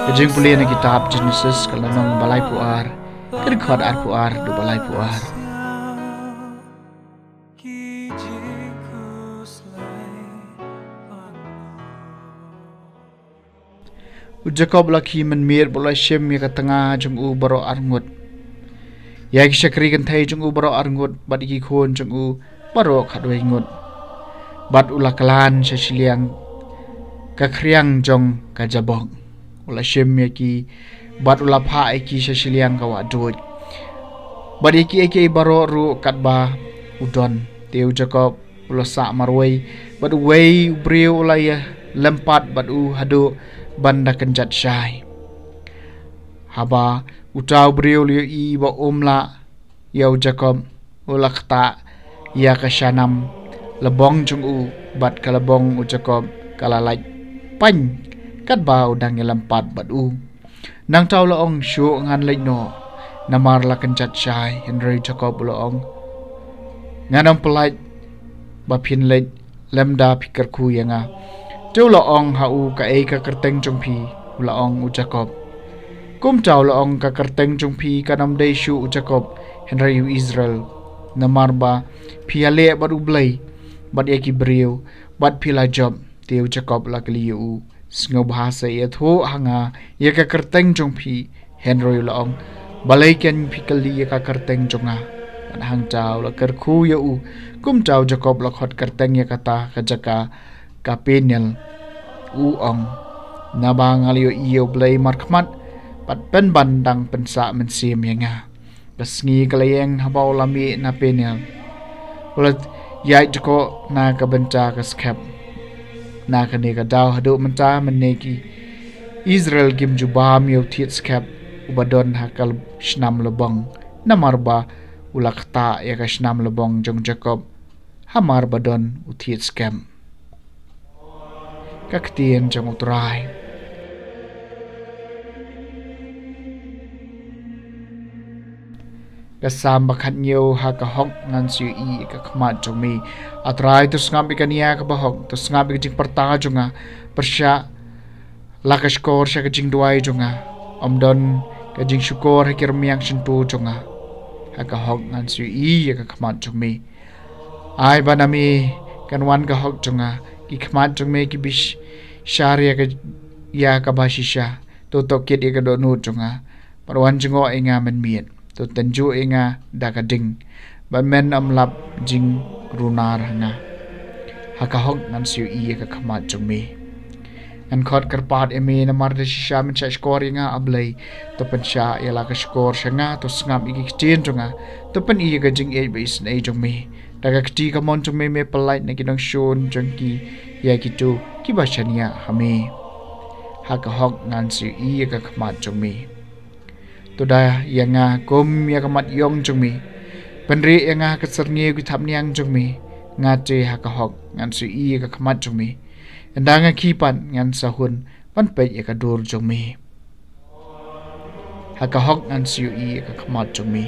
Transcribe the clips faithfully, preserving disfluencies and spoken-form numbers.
Ka jingpule na kitab Genesis ka lynnong ba laiphew ar, ka dkhot arphew ar haduh ba laiphew ar. U Jakob u la khie mynmiet bad u la shim ïa ka tnga jong u baroh arngut, ïa ki shakri kynthei jong u baroh arngut, bad ïa ki khun jong u baroh khatwei ngut, bad u la klan sha shiliang ka khriang jong ka Jabok. U la shim ïa ki bad u la phah ïa ki sha shiliang ka wahduid, bad ïa kiei kiei baroh ruh katba u don. Te u Jakob u la sah marwei bad uwei u briew u la ïalympat bad u haduh ban da kynjat shai. Haba uta u briew u la ïohi ba um lah ïa u Jakob, u la ktah ïa ka shnam lbong jong u, bad ka lbong u Jakob ka la lait pain katba u dang ïalympat bad u. Nangta u la ong, shuh, ngan leit noh, namar la kynjat shai. Hynrei u Jakob u la ong, ngan ym pyllait ba phin leit lymda phi kyrkhu ïa nga. Te u la ong ha u, kaei ka kyrteng jong phi? U la ong, u Jakob. Kumta u la ong, ka kyrteng jong phi kan ym dei shuh u Jakob, hynrei u Israel, namar ba phi ïaleh bad U Blei bad ïa ki briew, bad phi la jop. Te u Jakob u la kylli ïa u, sngewbha sa ïathuh ha nga ïa ka kyrteng jong phi. Hynrei u la ong, balei kein phi kylli ïa ka kyrteng jong nga? Bad hangta u la kyrkhu ïa u. Kumta u Jakob u la khot kyrteng ïa kata ka jaka ka Peniel, u ong, naba nga la ïohi ïa U Blei markhmat, bad pynban dang pynsah mynsiem ïa nga. Ka sngi ka la ïeng haba u la mih na Peniel, u la ïaid jukut na ka bynta ka skhem. Na kane ka daw haduh mynta mynne ki Israel kim ju bam ïa u thied skhem uba don ha ka shnam lbong, namar ba u la ktah ïa ka shnam lbong jong u Jakob hamar ba don u thied skhem. Ka ktien jong U Trai. Ka Salm ba khathynñiew. Ha ka hok ngan sa ïohi ïa ka khmat jong me. A Trai, to sngap ïa ka nia kaba hok, to sngap ïa ka jingpyrta jong nga. Pyrshah la ka shkor sha ka jingduwai jong nga. Ym don ka jingshukor ha ki rmiang shyntur jong nga. Ha ka hok ngan sa ïohi ïa ka khmat jong me. Ai ba na me kan wan ka hok jong nga. Ki khmat jong me ki bishar ïa ka, ïa kaba shisha. To tohkit ïa ka dohnud jong nga, bad wan jngoh ïa nga mynmiet. To tynjuh ïa nga da ka ding, bad men ym lap jingrunar ha nga. Ha ka hok ngan sa ïohi ïa ka khmat jong me. Ngan khot kyrpad ïa me namar da shisha men shah shkor ïa nga, A Blei. To pynshah ïa la ka shkor sha nga, to sngap ïa ki ktien jong nga. To pyni ïa ka jingïeit bad isynei jong me. Da ka kti kamon jong me me pyllait na ki nongshun jong ki ïa kito kiba shaniah ha me. Ha ka hok ngan sa ïohi ïa ka khmat jong me. To da ïa nga kum ïa ka mat ïong jong me. Pynrieh ïa nga ha ka syrngiew ki thapniang jong me. Nga te ha ka hok ngan sa ïohi ïa ka khmat jong me. Ynda nga khie pat ngan sa hun ban peit ïa ka dur jong me. Ha ka hok ngan sa ïohi ïa ka khmat jong me.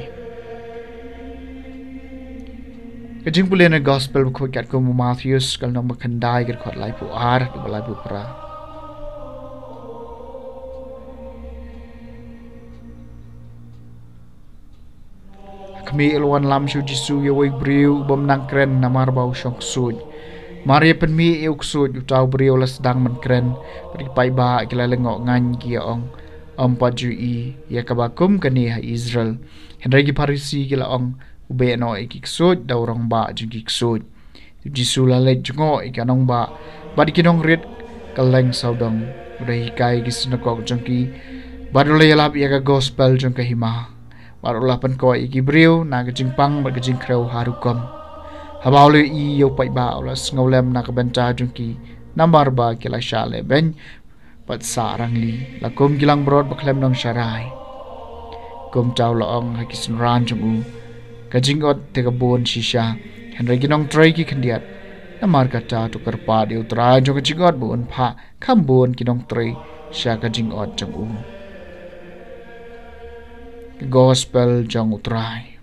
Ka jingpule na Gospel bakhuid katkum u Mathaios, ka lynnong ba khyndai, ka dkhot laiphew ar haduh ba laiphew phra. Ha khmih, la wanlam sha u Jisu ïa uwei u briew u bym nang kren namar ba u shong ksuid. Mar ïa pynmih ïa u ksuid, uta u briew u la sdang ban kren. Bad ki paidbah ki la lyngngoh ngaiñ, ki ïa ong, ym pat ju ïohi ïa kaba kum kane ha Israel. Hynrei ki Pharisi ki la ong, u beh noh ïa ki ksuid da u rangbah jong ki ksuid. U Jisu u la leit jngoh ïa ka nongbah bad ïa ki nongrit kylleng sawdong. U da hikai ha ki synagog jong ki, bad u la ïalap ïa ka Gospel jong ka hima, bad u la pynkoit ïa ki briew na ka jingpang bad ka jingkhrew ha rukom. Haba u la ïohi ïa u paidbah, u la sngewlem na ka bynta jong ki, namar ba ki la shah lehbeiñ bad sah rangli, la kum ki langbrot ba khlem nongsharai. Kumta u la ong ha ki synran jong u, ka jingot te ka bun shisha, hynrei ki nongtrei ki khyndiat. Namar kata, to kyrpad ïa u Trai jong ka jingot ba un phah kham bun ki nongtrei sha ka jingot jong u. Ka Gospel jong u Trai.